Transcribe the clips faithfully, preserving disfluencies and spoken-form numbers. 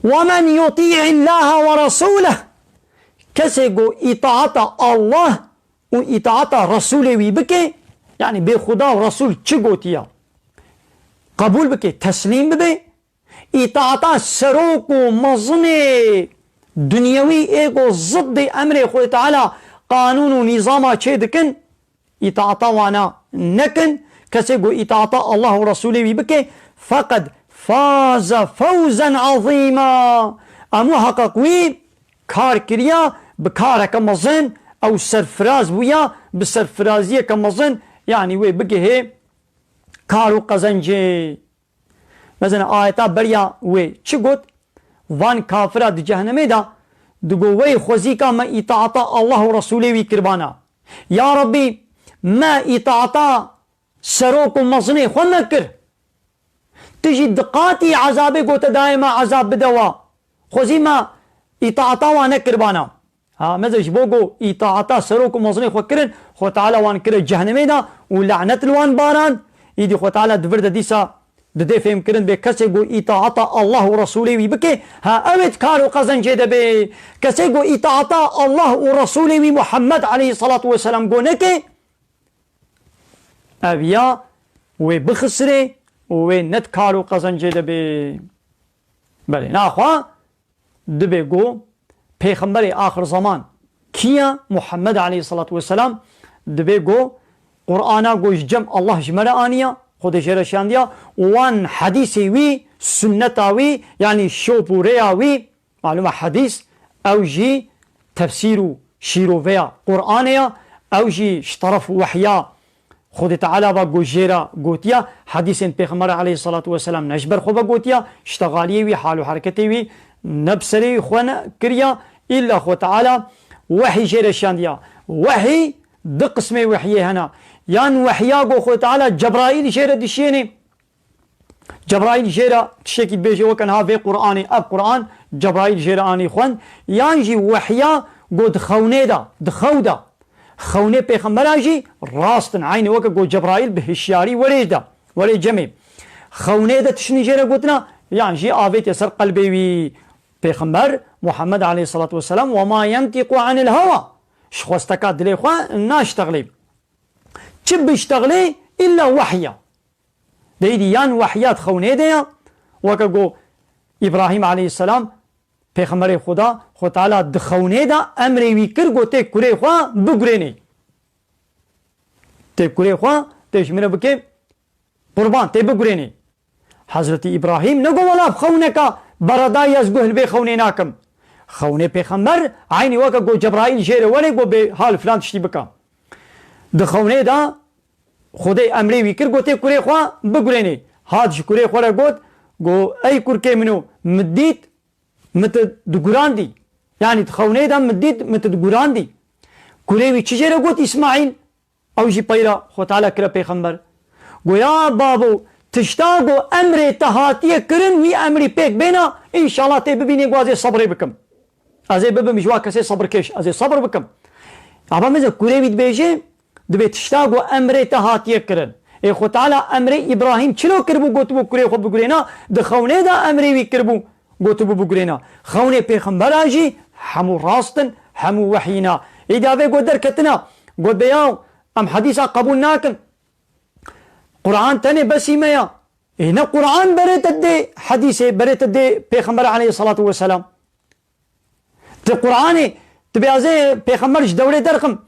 وَمَنْ يُطِيعِ اللّٰهَ وَرَسُولَهُ. Kesê ku îtaata Allah û îtaata Resûlê wî bike, yanî bê Xuda û Resûl çi gotiye, qebûl bike, teslîm bibe, îtaata serok û mezinê dinyewî ê ku ziddê emrê Xwedê Teala qanûn û nîzama çê dikin, îtaata wana nekin. Kesê ku îtaata Allah û Resûlê wî bike, feqed faze fewzen azîma. Em muheqeq wî kar kiriya, bi kareke mezin ew serfiraz bûya, bi serfiraziyeke mezin, yanî wê bigihê kar û qezencê. Mesela ayeta beriya wê çi got? Van kafira di cehennemê de digo, wey xwezîka me îtaata Allah û Resûlê wî kirbana. Ya Rebbî, me îtaata serok û mezinê xwe nekir. Tu jî di qatî ezabê ku te dayê me ezab bide wa. Xwezî me îtaata wan nekirbana. Ha, meze ji bo ku îtaata serok û mezinê xwe kirin, Xwe Teala wan kire cehennemê de û lanet li wan baran. Îdî Xwe Teala di vir de dîsa didê fêhmkirin bê kesê ku îtaata Allah û Resûlê wî bike, ha, ew ê di kar û qezencê de bê. Kesê ku îtaata Allah û Resûlê wî Muhammed aleyhisselatu vesselam ku neke, ev ya wê bixisirê û wê ne di kar û qezencê de bê. Belê, naxwe dibe ku Pêxemberê axir zeman kî ye? Muhammed aleyhisselatu vesselam. Dibe ku Qur'ana ku ji cem Allah ji me re aniye, Xwedê jê re şiyandiya, û wan hedîsê wî, sunneta wî, yanî şop û rêya wî, malûm e hedîs, ew jî tefsîr û şîroveya Qur'anê ye, ew jî ji teref wehya Xwedê Teala ve ku jê re gotiye, hedîsên Pêxember aleyhisselatu vesselam ne ji ber xwe ve gotiye, ştexaliyê wî, hal û hereketê wî ne bi serê xwe ne kiriye, îlla Xwedê Teala wehî jê re şiyandiye. Wehî du qismê wehiyê hene. Yan wehiya ku Xwedê Teala Cebraîl jê re dişiyêne, Cebraîl jê re tiştekî dibêje, weke niha vê Qur'anê, ev Qur'an Cebraîl jê re anî xwend, yan jî wehya ku di xewnê de, di xew de. Xewnê pêxembera jî rast in, eynî weke ku Cebraîl bi hişyarî werê de, werê cemê. Xewnê de tiştî jê re gotina, yan jî avêtiye ser qelbê wî. Pêxember Muhammed aleyhisselatu vesselam, "Ve ma yentîqu anil hewa." Ji xwesteka dilê xwe naştexlê. Çi biştexlê, îlla wehya. Deydî yan wehya di xewnê de ya, weke ku Îbrahîm aleyhisselam, pêxemberê Xuda, Xwe Teala di xewnê de emrê wî kir, got, "Tê kurê xwe bigurênê. Tê kurê xwe, tê ji min re bike qurban, tê bigurênê." Hezretî Îbrahîm ne got, "Wela bi xewneka beredayî ez guh li vê xewnê nakim." Xewnê pêxember, eynî weke ku Cebraîl jê re were, got, "Bê hal filan tiştî bike." Di xewnê de Xwedê emrê wî kir, got, "Tê kurê xwe bigurênê." Hat ji kurê xwe re got, got, "Ey kurkê min o, min dît, min tu digurandî." Yanî di xewnê de min dît, min tu digurandî. Kurê wî çi jê re got Îsmaîl? Ew jî peyra Xwe Teala kire pêxember. Got, "Ya babo, tişta ku emrê te hatiye kirin, wî emrî pêk bêna, înşallah tê bibînê ku ez ê sebrê bikim." Ez ê bibim ji wa kesê sebirkêş, ez ê sebir bikim. Ava meze kurê wî dibêje, dibê tişta ku emrê te hatiye kirin. Ê Xwe Teala emrê Îbrahîm çilo kiribû, gotibû kurê xwe bigurêna, di xewnê de emrê wî kiribû, gotibû bigurêna. Xewnê pêxembera jî hemû rast in, hemû wehî ne. Ê davê got derketina, got be yaw, em hedîsa qebûl nakin. Qur'an tenê besî me ya. Ê ne Qur'an berê te dê hedîsê, berê te dê pêxember aleyhisselatu vesselam. Ti Qur'anê, ti bê ez ê pêxember ji dewrê derxim,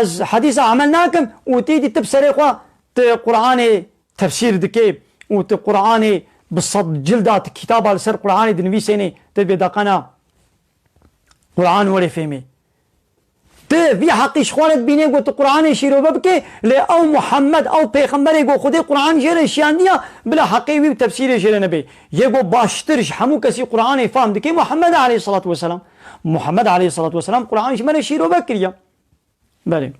ez hedîsa emel nakim û tî dî ti bi serê xwe ti Qur'anê tefsîr dikê û ti Qur'anê bi sed cilda ti kitaba li ser Qur'anê dinivîsênê, ti dibê deqena Qur'an werê fêmê. Ti vî heqî ji xwe re dibînê ku tu Qur'anê şîrove bikê, lê ew Muhammed, ew pêxemberê ku Xwedê Qur'an jê re şiyandiya, bila heqê wî û tefsîrê jê re nebê. Yê ku baştir ji hemû kesî Qur'anê fam dike, Muhammed aleyhisselatu vesselam. Muhammed aleyhisselatu vesselam Qur'an ji me re şîrove kiriye. Belê.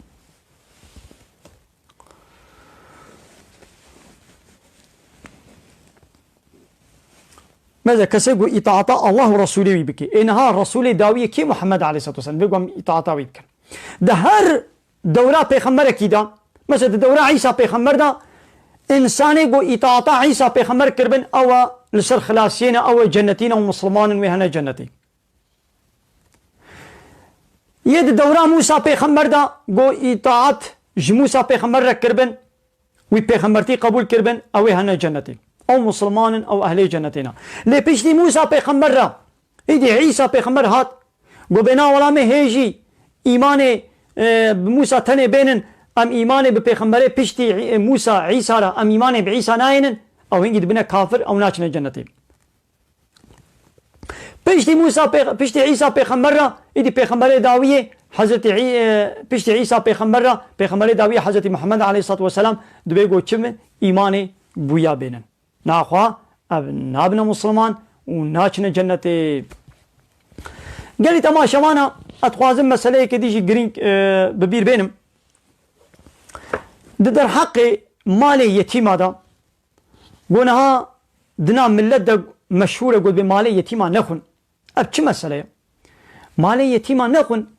Meze kesê ku îtaata Allah û Resûlê wî bike. Ê niha Resûlê dawiyê kê? Muhammed aleyhisselatu vesselam. Vê ku em îtaata wî bikin. Di her dewra pêxemberekî de, mesela di dewra Îsa pêxember de, Însanê ku îtaata Îsa pêxember kiribin, ew e li ser xilasiyê ne, ew e cennetî ne û misilman in, wê hene cennetê. Yê di dewra Mûsa pêxember de ku îtaat ji Mûsa pêxember re kiribin, wî pêxembertî qebûl kiribin, ew ê hene cennetê. Ew misilman in, ew ehlê cennetê ne. Lê piştî Mûsa pêxember re, îdî Îsa pêxember hat, got, bêna wela me hê jî îmanê, e, bi Mûsa tenê bênin, em îmanê bi pêxemberê piştî, e, Mûsa, Îsa re, em îmanê bi Îsa nayênin, ew hingî dibine kafir, ew naçine cennetê. Piştî Mûsa pêx-, piştî Îsa pêxember re, îdî pêxemberê dawiyê, Hezretî Î-, e, piştî Îsa pêxember re, pêxemberê dawiyê Hezretî Muhammed aleyhissalatu vesselam dibê got çi min? Îmanê bûya bênin. Naxwe ev nabine misilman û naçine cennetê. Gelî temaşevana, ez dixwazim meseleyeke dî jî girîng, e, bi bîr bênim. Di derheqê malê yetîma de, Go niha dina millet de meşhûr e, got bê malê yetîma nexwin. Ev çi mesele ye? Malê yetîma nexwin,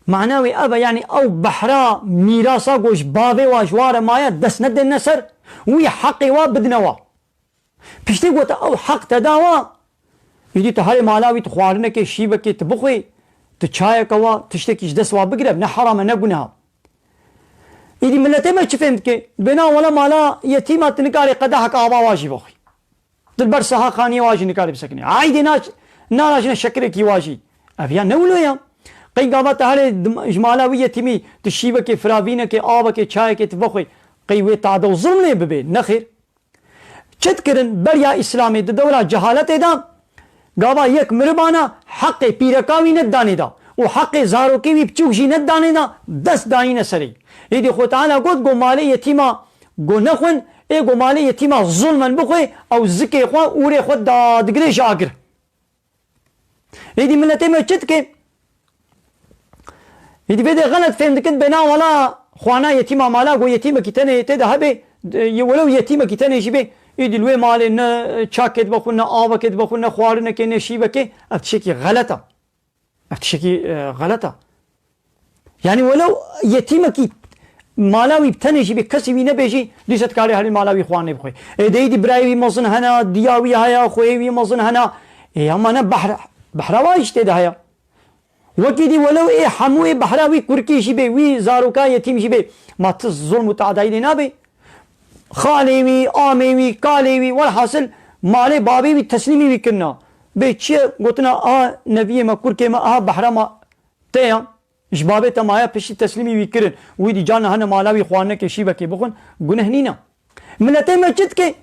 mana wê ev e, yanî ew behra mîrasa ku ji bavê wa ji wa re maye dest nedêne ser, wî heqê wa bidine wa. Piştî gote ew heq te da wa, Îdî tu herê mala wî, tu xwarinekê, şîvekê tu bixwê, tu çayeke wa, tiştekî ji dest wa bigire, ne heram e, ne guneha. Îdî miletê me çi fêm dike? Dibê na wele mala yetîma tu nikarê qedehek ava wa jî bixwî. Tu li ber saha xaniyê wa jî nikarî bisekinî. Aydê na, nara jine şekirekî wa jî. Ev ya ne wilo ya? Qey gava te herê dim-, ji mala wî yetîmî tu şîvekê, firavînekê, avekê, çayekê tu vexwê. Qey wê tade û zilm lê bibê? Nexêr. Çi dikirin? Beriya Îslamê di dewra cehaletê de gava yek miribana heqê pîreka wî nedidanê de û heqê zarokê wî biçûk jî nedidanê de, dest dayîne serê. Êdî Xwe Teala got, go malê yetîma go nexwin, ê go malê yetîma zulmen bixwe, ew zikê xwe ûrê xwe dadigire ji agir. Êdî miletê me çi dike? Êdî vê de xelet fêm dikin, bêna wela xwana yetîma mala, go yetîmekî tenê tê de hebe, yê welew yetîmekî tenê jî bê, êdî li wê malê ne çakê dibe xwe, ne avekê dibe xwe, ne xwarinekê, ne şîvekê, ev tiştekî xelet e. Ev tiştekî, e, xelet e. Yanî welew yetîmekî mala wî bi tenê jî bê, kesî wî nebê jî, dîsa dikarê herî mala wî xwarinê bixwe. Ê de êdî birayê wî mezin hene, diya wî heye, xweyê wî mezin hene. Ê ama ne behr-, behra wa jî tê de heye. Wekî dî welew ê hemû ê behra wî kurkî jî bê, wî zaroka yetîm jî bê. Ma tu zulm û teadayî lê nabê? Xalê wî, amê wî, kalê wî, welhasil malê bavê wî teslîmî wî kirina. Bê çi ye? Gotina, a neviyê me, kurkê me, aha behra ma te ya. Ji bavê te maye piştî teslîmî wî kirin. Wî dî carna hene mala wî xwarinekê şîvekê bixwin, guneh nîne. Miletê me çi dike?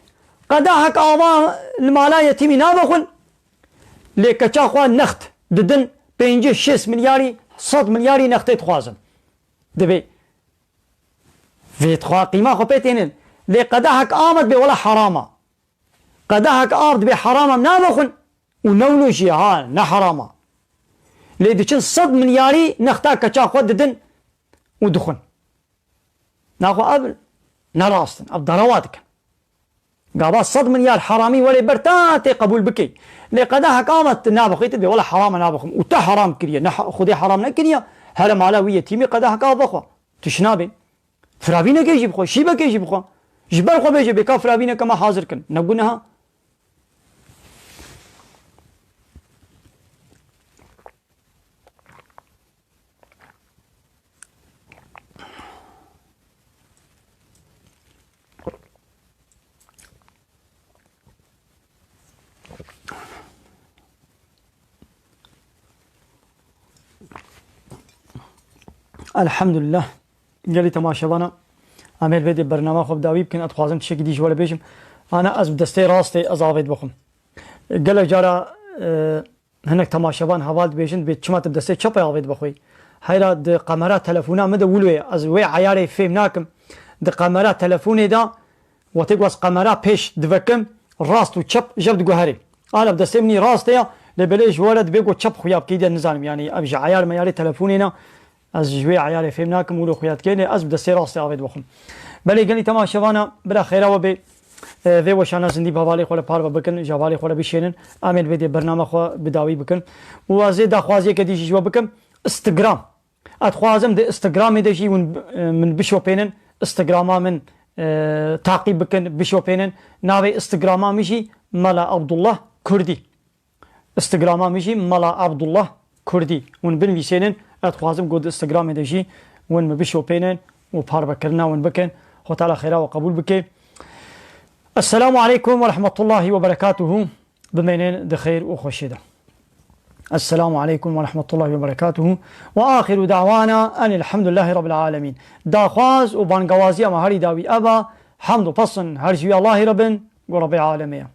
Qedahek ava li mala yetîmî navexwin. Lê keça xwe next didin, pêncî şêst milyarî, sed milyarî nextê dixwazin. Divê vê dixwa qîma xwe pê tênin. Lê qedahek av dibê wela herama. Qedahek av dibê herama, navexwin. Û newno jî ha ne herama. Lê diçin sed milyarî nexta keça xwe didin û dixwin. Naxwe ev ne rast in, ev derewa dikin. Gava sed milyar heramî were ber ta tê qebûl bikey. Lê qedehek ava tu nabixwî, tu dê wela heram e, nabixwim. Û te heram kiriye, ne ha-, Xwedê heram nekiriye. Here mala wî yetîmî qedehek av bixwe. Tu şinabê. Firavînekê jî bixwe, şîvekê jî bixwe. Ji ber xwe bêje, bê ka firavîneke me hazir kin. Ne guneha? Elhamdulillah. Gelî temaşevana, em ê li vê dê bernama xwe bi dawî bikin. Ez dixwazim tiştekî dî ji we re bêjim. Ana ez bi destê rastê ez avê dibixwim. Gelek cara, e, hinek temaşevan heval dibêjin, dibê çima tu bi destê çepê avê dibixwî? Heyra di kamera telefona min de wilo ye. Ez wê eyarê fêm nakim. Di kamera telefonê de, wextê ku ez kamera pêş divekim, rast û çep jev diguherê. Ala bi destê min î rast e ya, lê belê ji we re dibê ku çep xuya bikî de nizanim. Yanî ev ji eyar meyarê telefonê ne. Ez ji wê eyarê fêm nakim, wilo xuya dike, lê ez bi destê rastê avê dibixwim. Belê gelî temaşevana, bila xêra we bê, e, vê weşana zindî bi hevalê xwe re parve bikin, ji hevalê xwe re bişênin. Em ê li vê dê bername xwe bi dawî bikin. Û ez ê daxwaziyeke dî jî ji we bikim. Instagram. Ez dixwazim di Instagramê de jî hûn, e, min bişopênin. Instagrama min e, taqîb bikin, bişopênin. Navê Instagrama min jî Mela Abdullah Kurdî. Instagrama min jî Mela Abdullah Kurdî. Hûn binivîsênin, ez dixwazim ku di Instagramê de jî hûn min bişopênin û parvekirina hûn bikin. Xwe Teala xêra we qebûl bike. Esselamu aleykum ve rahmetullahi ve berekatuhu. Bimênin di xêr û xweşê de. Esselamu aleykum ve rahmetullahi ve berekatuhu. Ve axiru da'wana enilhamdülillahi rabbil alemin. Daxwaz û bangewaziya me herî dawî ev e, hamd û pesn her ji wî Allahê re bin, ku Rebbê alemê ye.